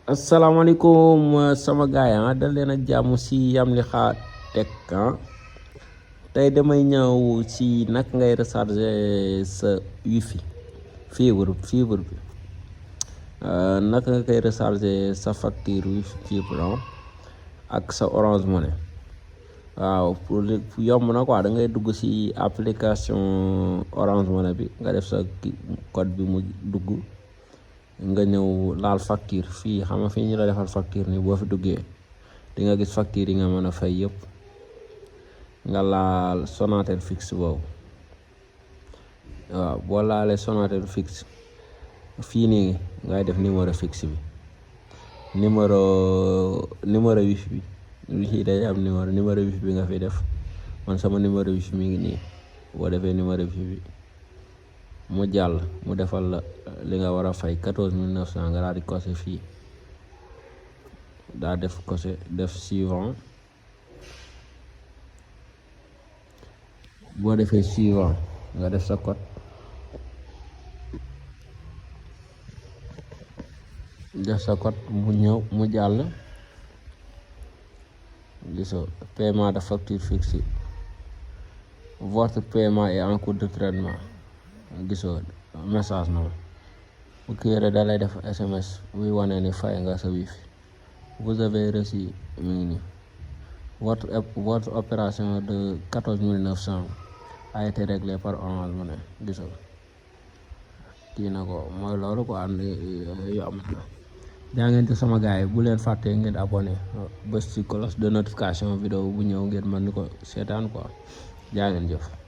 asalaamaaleykum sama gaay dal leen ak jàmm si Yamli Kha Tech tey damay ñëw si naka ngay recharger sa wifi fibre bi naka nga koy recharger sa facture wifi fibre ak sa Orange Money. waaw pour yomb na quoi da ngay dugg si application Orange Money bi nga def sa code bi mu dugg nga ñëw laal facture fii xam nga fii ñu la defal facture ni boo fi duggee di nga gis facture yi nga mën a fay yëpp nga laal Sonatel fixe boobu. waaw boo laalee Sonatel fixe fii nii ngay def numéro fixe bi numéro wifi bi wifi day am numéro wifi bi nga fi def. man sama numéro wifi mi ngi nii boo defee numéro wifi bi mu jàll mu defal la li nga war a fay 14900 nga daal di coché fii daa def coché def suivant. boo defee suivant nga def sa code mu ñëw mu jàll gisoo paiement de facture fixe votre paiement est en cours de traitement gisoo message na bu kii da lay def SMS buy wane ni fay nga sa wifi. vous avez reçu mi ngi nii votre opération de 14900 a été réglée par Orange Money gisoo kii na ko mooy loolu ko ànd yu am na. jaa ngeen ci sama gars yi bu leen fàttee ngeen abonné bës ci cloche de notification vidéo bu ñëw ngeen mën ni ko seetaan quoi jaa ngeen jëf.